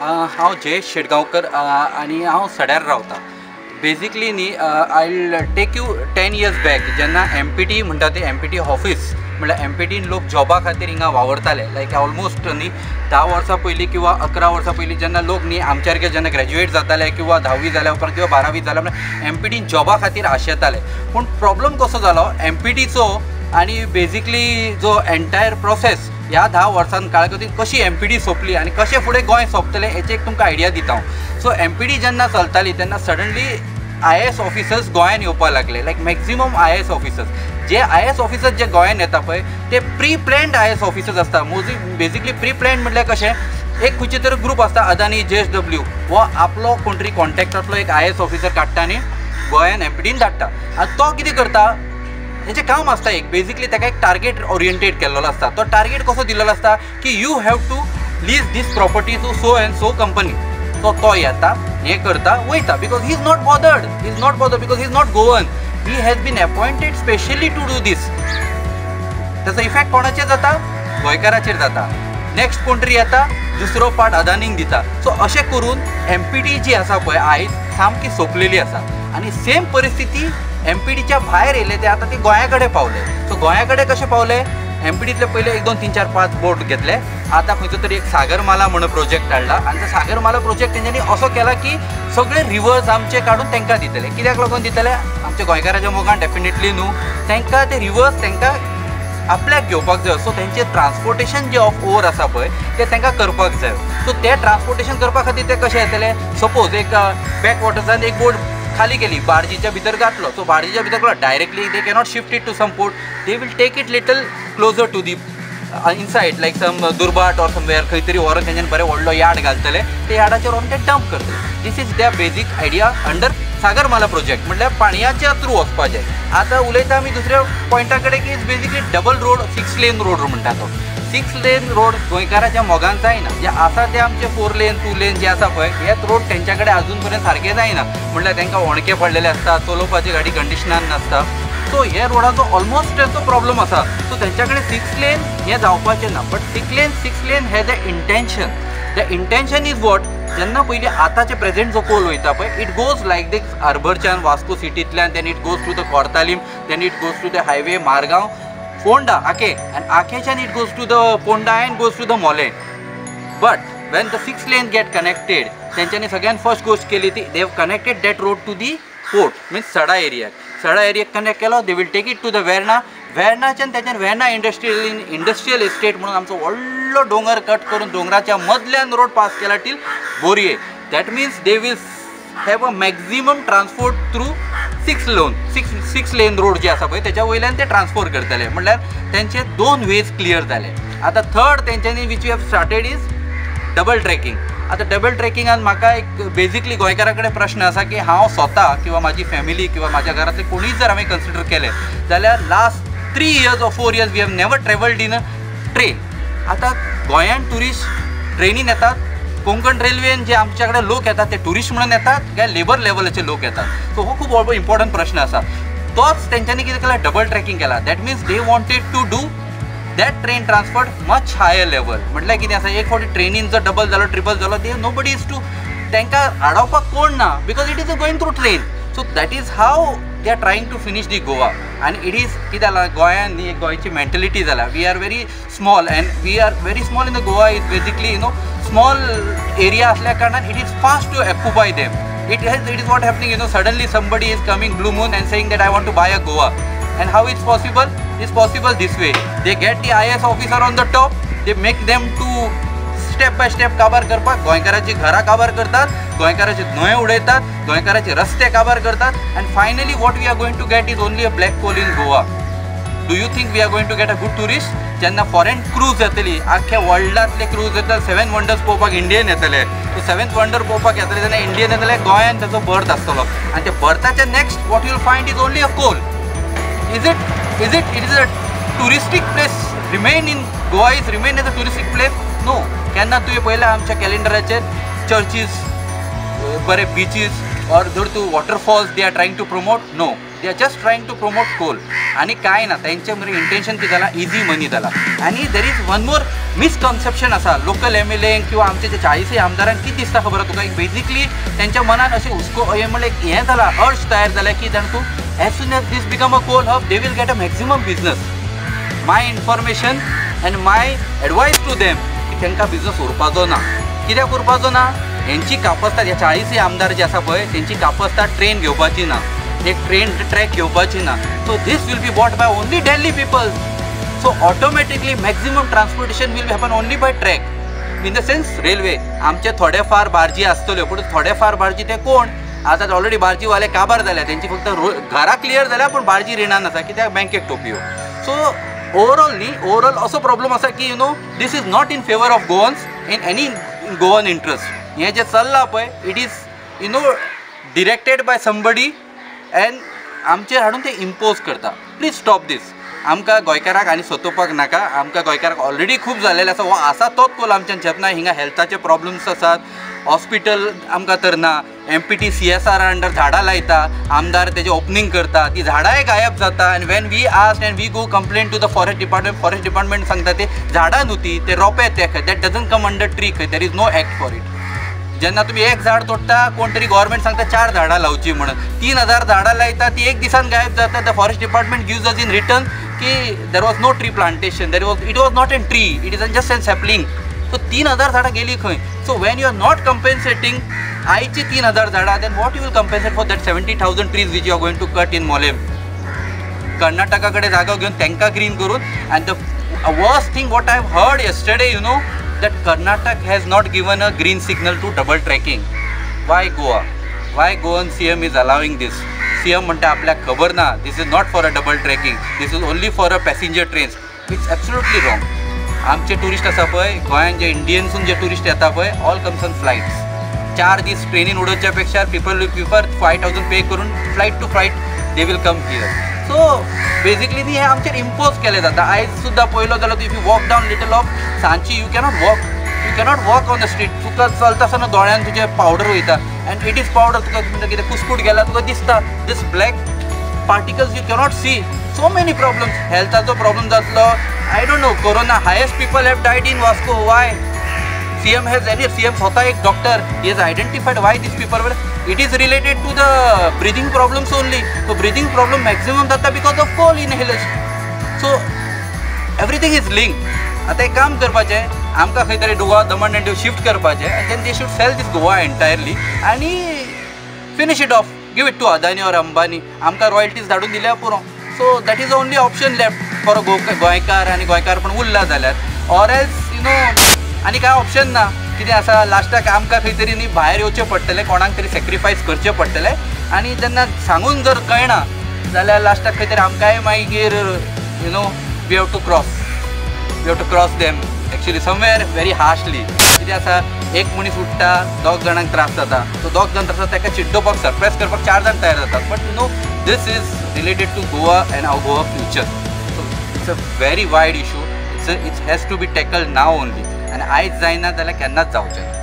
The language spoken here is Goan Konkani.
हांव जयेश शेटगांवकर आनी हांव सड्यार रावता. बेजिकली न्ही I will take you 10 years back जेन्ना एम पी टी म्हणटा ते एम पी टी ऑफिस म्हणल्यार एम पी टीन लोक जॉबा खातीर हिंगा वावरताले. लायक ऑलमोस्ट न्ही 10 वर्सां पयलीं किंवा 11 वर्सां पयलीं जेन्ना लोक न्ही आमच्या जेन्ना ग्रॅज्युएट जाताले किंवा 10वी जाल्या उपरांत किंवा 12वी जाल्या उपरांत एम पी टीन जॉबा खातीर आशेताले. पूण प्रॉब्लम कसो जालो एम पी टीचो आनी बेजिकली जो एंटायर प्रोसेस ह्या 10 वर्सां काळखतीन कशी एम पी टी सोंपली आनी कशें फुडें गोंय सोंपतलें हेची एक तुमकां आयडिया दिता हांव. सो एम पी टी जेन्ना चलताली तेन्ना सडनली IAS officers गोंयान येवपाक लागले. लायक मॅक्झिमम IAS officers जे IAS officers जे गोंयान येता पळय ते प्री प्लॅन्ड IAS officers आसता. मोजी बेजिकली प्री प्लॅन्ड म्हटल्यार कशें एक खंयचे तरी ग्रूप आसता अदानी JSW हो आपलो कोण तरी कॉन्ट्रॅक्टांतलो एक IAS officer काडटा आनी गोंयान एम पी टीन धाडटा. आनी तो कितें करता हेचें काम आसता एक बेजिकली ताका एक टार्गेट ओरिएंटेड केल्लो आसता. तो टार्गेट कसो दिलेलो आसता की you have to lease this property to so and so company. So तो येता हें करता वयता because he is not bothered, he is not bothered because he is not Goan. He has been appointed specially to do this. ताचो इफेक्ट कोणाचेर जाता? गोंयकाराचेर जाता. नेक्स्ट कोण तरी येता दुसरो पार्ट अदानीक दिता. सो अशें करून एम पी टी जी आसा पळय आयज सामकी सोंपलेली आसा आनी सेम परिस्थिती एम पी टीच्या भायर येयले ते आतां ते गोंया कडेन पावले. सो गोंया कडेन कशें पावले? एम पी टींतले पयले 1 2 3 4 5 बोट घेतले. आतां खंयचो तरी एक सागरमाला म्हणून प्रोजेक्ट हाडला आनी तो सागरमाला प्रोजेक्ट तेंच्यांनी असो केला की सगळे रिवर्स आमचे काडून तांकां दितले. कित्याक लागून दितले? आमच्या गोंयकाराच्या मोगान डेफिनेटली न्हू. तांकां ते रिवर्स तांकां आपल्याक घेवपाक जाय. सो तेंचें ट्रान्सपोर्टेशन जें ऑफ ओवर आसा पळय तें तांकां करपाक जाय. सो तें ट्रान्सपोर्टेशन करपा खातीर ते कशें येतले? सपोज एक बॅक वॉटर्सान एक बोट खाली केली, बार्जीच्या भितर घातलो. सो बार्जीच्या भितर घातलो directly they cannot shift it to some port. They will take it little closer to the inside like some Durbhat or somewhere खंय तरी व्हरून तेंच्यान बरें व्हडलो यार्ड घालतले, ते यार्डाचेर व्हरून ते डंप करतले. This is their basic idea under Sagarmala project. म्हटल्यार पाणयाच्या थ्रू वचपाचें. आतां उलयता आमी दुसऱ्या पॉयंटा कडेन की it's basically double road 6 lane road म्हणटा तो. 6 लेन रोड गोंयकाराच्या मोगान जायना. जे आसा ते आमचे 4 लेन 2 लेन जे आसा पळय हेच रोड तेंच्या कडेन अजून पर्यंत सारके जायना. म्हटल्यार तांकां ओणके पडलेले आसता, चलोवपाची गाडी कंडिशनान नासता. सो हे रोडाचो ऑलमोस्ट तेचो प्रॉब्लम आसा. सो तेंच्या कडेन 6 लेन हें जावपाचें ना. But 6 lane has a intention. The intention is what? जेन्ना पयलीं आतांचे प्रेजेंट जो कोल वयता पळय it goes like दीस हार्बरच्यान Vasco सिटींतल्यान then it goes to the Cortalim, then it goes to the highway Margao Ponda Ake आनी आकेच्यान it goes to the Ponda and goes to the Mollem. But when the 6 lane get connected तेंच्यांनी सगळ्यान फर्स्ट गोश्ट केली ती they have connected that road to the port means Sada एरियाक. सडा एरियाक कनेक्ट केलो, they will take it to the Verna. वेर्नाच्यान तेच्यान वेर्ना इंडस्ट्रियल इस्टेट म्हणून आमचो व्हडलो दोंगर कट करून दोंगराच्या मदल्यान रोड पास केला till Boriem. That means they will have a maximum transport through 6 lane road जे आसा पळय तेच्या वयल्यान ते ट्रान्सपोर्ट करतले. म्हणल्यार तेंचे 2 वेज क्लियर जाले. आतां थर्ड तेंच्यांनी which you have started is double tracking. आतां डबल ट्रॅकिंगान म्हाका एक बेजिकली गोंयकारा कडेन प्रश्न आसा की हांव स्वता किंवा म्हाजी फॅमिली किंवा म्हाज्या घरांतले कोणीय जर हांवें कन्सिडर केलें जाल्यार last 3 years or 4 years we have never travelled in a train. आतां गोंयान ट्युरिस्ट ट्रेनीन येतात, कोंकण रेल्वेन जे आमच्या कडेन लोक येतात ते ट्युरिस्ट म्हणून येतात काय लेबर लेवलाचे लोक येतात? सो हो खूब व्हडलो इम्पॉर्टंट प्रश्न आसा. तोच तेंच्यांनी कितें केला? डबल ट्रॅकिंग केला. That means they wanted to do that train transport much higher level. म्हटल्यार कितें आसा, एक फावटी ट्रेनीन जर डबल जालो ट्रिपल जालो दे नो बडी is to तांकां आडावपाक कोण ना because it is going through train. So that is how they are trying to finish the Goa. आनी it is कितें जालां गोंयान न्ही एक गोंयची मेंटलिटी जाला. We are very small and we are very small in the Goa is basically you know small area आसल्या कारणान it is fast to occupy them. It is what happening you know suddenly somebody is coming blue moon and saying that I want to buy a Goa. And how it's possible? It's possible this way. They get the IAS officer on the top, they make them to step by step काबार करपाक, गोंयकाराची घरां काबार करतात, गोंयकाराचे न्हंय उडयतात, गोंयकाराचे रस्ते काबार करतात. And finally what we are going to get is only a black coal in Goa. Do you think we are going to get a good tourist? जेन्ना फॉरेन क्रूज येतली, आख्ख्या वर्ल्डांतले क्रूज येतले, 7 वंडर्स पळोवपाक इंडियन येतले. सो 7 वंडर पळोवपाक येतले तेन्ना इंडियन येतले, गोंयान ताचो बर्थ आसतलो. आनी त्या बर्थाच्या next what you will find is only a coal. Is it is a touristic place remain in Goa is remain as a touristic place? No. केन्ना तुवें पळयलां आमच्या कॅलेंडराचेर चर्चीस, बरे बिचीस, or धर तूं waterfalls they are trying to promote? No, they are just trying to promote coal. आनी कांय ना, तेंचे मरे इंटेन्शन कितें जालां, इजी मनी जाला. आनी there is one more misconception आसा लोकल MLA किंवा आमचे जे 40 आमदारांक कितें दिसता खबर तुका, एक बेजिकली तेंच्या मनान अशें हुस्को हें म्हणल्यार हें जालां, अर्ज तयार जालें की जाण तूं as soon as this become a coal hub they will get a maximum business. My information and my advice to them की तांकां बिजनस उरपाचो ना. कित्याक उरपाचो ना? हेंची कापस्ताद, ह्या 40 आमदार जे आसा पळय तेंची कापस्ताद ट्रेन घेवपाची ना, एक ट्रेन ट्रॅक घेवपाची ना. So this will be bought by only Delhi people. So automatically maximum transportation will happen only by track, in the sense railway. आमचे थोडे फार बार्जी आसतल्यो, पूण थोडे फार बार्जी ते कोण आतां ऑलरेडी बार्जीवाले काबार जाल्या, तेंची फक्त घरां क्लियर जाल्या पूण बार्जी रिणान आसा कित्याक बँकेक टोपयो. सो ओवरऑल न्ही, ओवरऑल असो प्रॉब्लम आसा की you know this is not in favour of Goans in any Goan interest. हें जें चल्लां पळय it is you know directed by somebody and आमचेर हाडून ते इम्पोज करता. Please stop this. आमकां गोंयकाराक आनी सतोवपाक नाका. आमकां गोंयकाराक ऑलरेडी खूब जाल्लें आसा. हो आसा तोच कोल आमच्यान झेपना. हिंगा हेल्थाचे प्रॉब्लम्स आसात, हॉस्पिटल आमकां तर ना, MPT CSR under झाडां लायता, आमदार तेजें ओपनींग करता, ती झाडांय गायब जाता. आनी when we ask and we go complain to the forest department, forest department सांगता ते झाडां न्हू ती, ते रोपे ते खंय, that doesn't come under tree खंय, there is no act for it. जेन्ना तुमी एक झाड तोडटा कोण तरी गव्हर्मेंट सांगता 4 झाडां लावची म्हणून, 3000 झाडां लायता, ती एक दिसान गायब जाता. The forest department gives us in return की there was no tree plantation, there was it was not an tree, it is an just an sapling. So 3000 झाडां गेली खंय? So when you are not compensating आयची 3000 झाडां, then what you will compensate for that 70,000 trees which you are going to cut in Mollem? Karnataka कडेन जागो घेवन तांकां ग्रीन करून. And the worst thing what I have heard yesterday, you know, that Karnataka has not given a green signal to double tracking. Why Goa? Why Goan CM is allowing this? CM म्हणटा आपल्याक खबर ना, this is not for a double tracking, this is only for a passenger trains. It's absolutely wrong. आमचे टुरिस्ट आसा पळय गोंयान, जे इंडियन्सून जे टुरिस्ट येता पळय, ऑल कम्स ऑन फ्लायट्स. 4 दीस ट्रेनीन उडोवच्या पेक्षा पीपल will prefer 5000 पे करून flight to flight they will come here. So basically न्ही हें आमचेर इम्पोज केलें जाता. आयज सुद्दां पळयलो जाल्यार if you walk down little of Sanchi, you cannot walk, you cannot walk on the street. तुका चलता आसतना दोळ्यान तुजे पावडर वयता एंड it is powder, तुका कितें कुस्कूट गेला तुका दिसता, this black particles you cannot see. So many problems, हेल्थाचो problem जातलो. I don't know, corona highest people have died in Vasco. Why? CM has any CM स्वता एक doctor, he has identified why this people were. It is related to the breathing problems only. So breathing problem maximum जाता because of coal inhalation. So everything is link. आतां एक काम करपाचें, आमकां खंय तरी गोवा दमण आनी दीव शिफ्ट करपाचें and then they should sell this Goa entirely आनी finish it off, give it to Adani or Ambani. आमकां रॉयल्टीज धाडून दिल्यार पुरो. So that is the only option left for a गोंयकार आनी गोंयकार पण उरला जाल्यार, ऑर एल्स you know आनी कांय ऑप्शन ना. कितें आसा लास्टाक आमकां खंय तरी न्ही भायर येवचें पडटलें, कोणाक तरी सॅक्रिफायस करचें पडटलें. आनी जेन्ना सांगून जर कळना जाल्यार लास्टाक खंय तरी आमकांय मागीर you know we have to cross, we have to cross them actually somewhere very harshly. कितें आसा, एक मनीस उठ्ठा, 2 जाणांक त्रास जाता, सो 2 जाण त्रास जाता ताका चिड्डोवपाक सरप्रायज करपाक 4 जाण तयार जातात. But you know this is related to Goa and our Goa future. So it's a very wide issue. It has to be tackled now only. आनी आयज जायना जाल्यार केन्नाच जावचें ना.